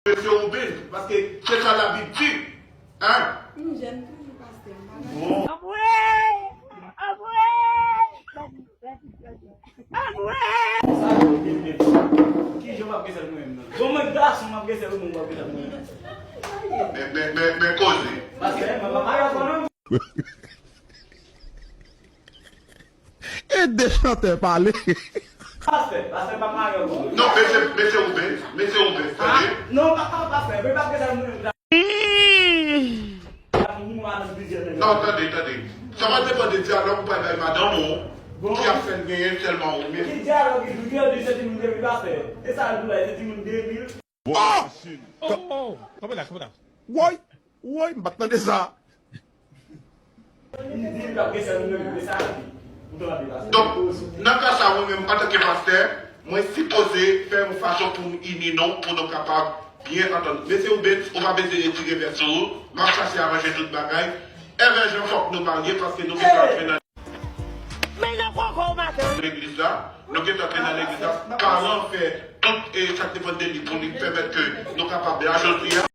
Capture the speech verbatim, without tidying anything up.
Mesye Rubens, paske se sa Labib di. Hein? M jèn toujou, pastè, m pa... Bon. Anmwey! Anmwey! Anmwey! Sa yo gen men. Ki jan w ap gen sèl mwen menm nan? Bon, mwen gason, m ap gen sèl mwen, w ap gen sèl mwen menm. Men, men, men, men koze. Pastè, mwen pa marye ankò non. Ede chantè pale. Pastè, pastè pa marye ankò. Non, mesye, mesye Rubens, mesye Rubens, tande. Non, pa, pa, pastè, mwen pa gen sèl mwen menm. Non, tande, tande. Sa va depann de dyalòg ou pral bay madanm ou, ki ap fè l genyen sèlman ou menm. Ki dyalòg ki di ke di se timoun de mil pastè? E sa l di la, se timoun de mil. Oh! Oh! Kanpe la, kanpe la. Woy! Woy, m pa t tande sa. Li di li p ap gen sèl li menm, men sa l di. Ou tande pastè? Donk, nan ka sa, mwen menm, antanke pastè, mwen sipoze fè yon fason pou m ini nou, pou nou kapab byen antann. Mesye Rubens, ou pa bezwen retire vès ou, m ap chache aranje tout bagay. Evè Jan, fòk nou marye, paske nou gentan antre nan... Men nan koko maten. Legliz la, nou gentan antre nan legliz la. Paran fè tout, e, sa k depann de li pou li pèmèt ke nou kapab la jodi a.